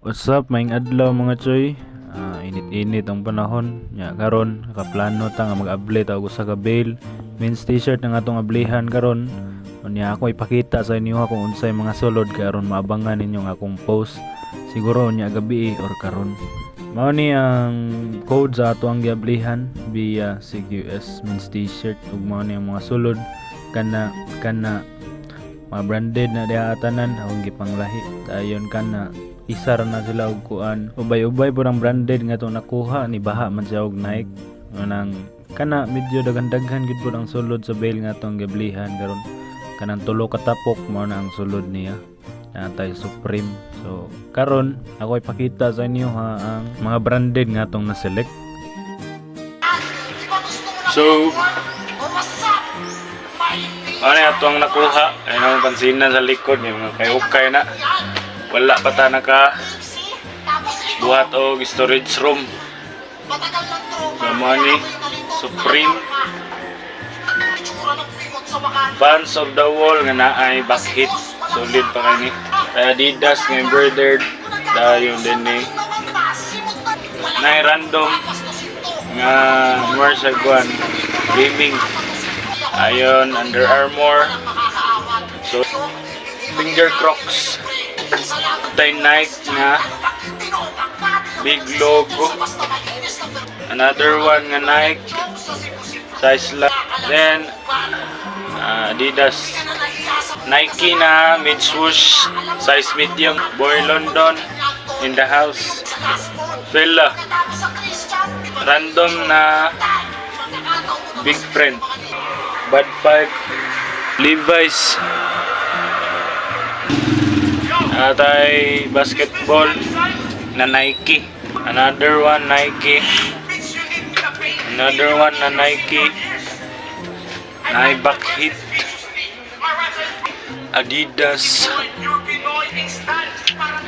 What's up, maayong adlaw, mga choy. Ah, init-init ang panahon. Nya karon nakaplano ta nga mag-abli ta og usa ka bale. Men's T-shirt ang atong ablihan karon. Unya ako ipakita sa inyo kung unsay mga sulod kay aron maabangan ninyo ang akong post. Siguro unya gabi or karon. Mao ni ang code sa ato ang giablihan via CQS, men's T-shirt, ug mao ni ang mga sulod, kana kana mga branded na diha tanan akong gipanglahi. Dayon kana isa ra na sila og kuan, ubay-ubay po ang branded nga itong nakuha ni baha man siya og Nike. Nang kana medyo daghan-daghan gid po ang sulod sa bale nga atong giablihan karon. Kanang tulo ka tapok, mao na ang sulod niya na tay Supreme. So karon ako ipakita sa inyo ha ang mga branded nga atong na-select. So ano ato ang nakuha ay naman pansinan sa likod may mga kay-ukay na wala pa ta naka buhat og storage room. So mo ni Supreme Fans of the Wall nga naay back hit, solid pa kay ni. Kay Adidas nga embroidered, dayon din ni naay random nga more sa kuan gaming. Ayon, Under Armour. So finger Crocs tay Nike nga big logo, another one nga Nike size lang, then Adidas, Nike na mid swoosh, size medium. Boy London in the house. Fila random na big print, Bad 5, Levi's. Atay basketball na Nike. Another one Nike. Another one na Nike. Naay back hit. Adidas.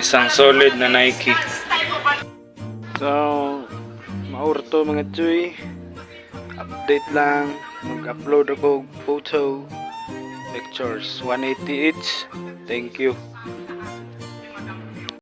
Isang solid na Nike. So, maurto, mga chuy. Update lang. Mag-upload ako og photo. Pictures. 180 each. Thank you.